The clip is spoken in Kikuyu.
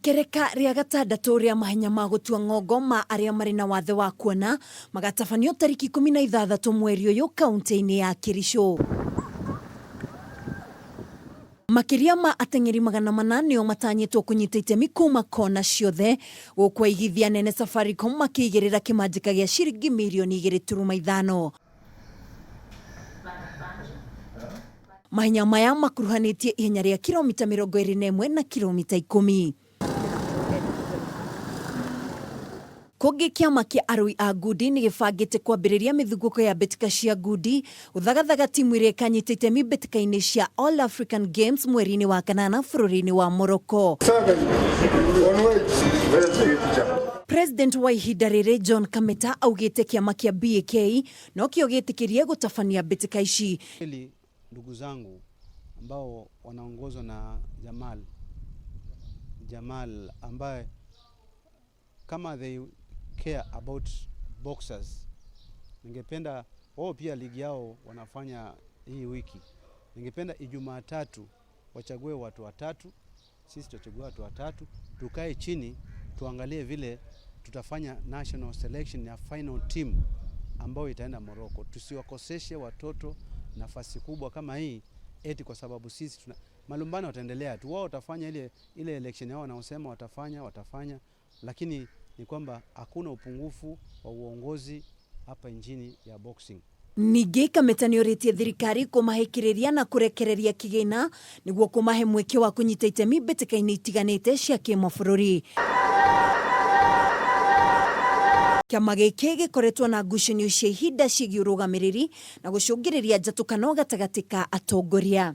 Ikereka rĩa gatandatũ rĩa mahenya ma gũtua ng'ongo ma arĩa marĩ na wathe wa kuona magatabanio tarĩki 16 mweri ũyũ kauntĩ-inĩ ya Kericho. Makĩria ma ateng'eri 400 nĩo matanyĩtwo kũnyita itemi kuma kona ciothe gũkũ aigithia anene Safaricom makĩigĩrĩra kĩmanjĩka gĩa ciringi mirioni igĩrĩ turuma ithano. Mahenya maya makuruhanĩtie ihenya rĩa kiromita 21 na kiromita ikũmi. Kũngĩ kĩama kĩa arũi a ngundi nĩ gĩbangĩte kwambĩrĩria mĩthugũko ya mbĩtĩka cia ngundi gũthagathaga timu ĩrĩa ĩkanyita itemi mbĩtĩka-inĩ cia All African Games mweri-inĩ wa kanana bũrũri-inĩ wa Morocco. President wa ihinda rĩrĩ John Kameta augĩte kĩama kĩa BAK nokĩo gĩtĩkĩrie gũtabania mbĩtĩka ici. Kweli ndugu zangu ambao wanaongozwa na Jamal, Jamal ambaye kama they care about boxers, ningependa wao pia ligi yao wanafanya hii wiki, ningependa Ijumaa tatu wachague watu watatu, sisi tutachague watu watatu, tukae chini tuangalie vile tutafanya national selection ya final team ambayo itaenda Morocco. Tusiwakoseshe watoto nafasi kubwa kama hii eti kwa sababu sisi tuna malumbano. Wataendelea tu wao, watafanya ile ile election yao wanaosema watafanya, watafanya, lakini ni kwamba hakuna upungufu wa uongozi hapa nchini ya boxing. Ningĩ Kameta nĩorĩtie thirikari kũmahĩkĩrĩria na kũrekereria kĩgĩna nĩguo kũmahe mweke wa kũnyita itemi mbĩtĩka-inĩ itiganĩte cia kĩmabũrũri. Kĩama gĩkĩ gĩkoretwo na ngucanio cia ihinda ciĩgiĩ ũrũgamĩrĩri na gũcũngĩrĩria njatũkano gatagatĩ ka atongoria.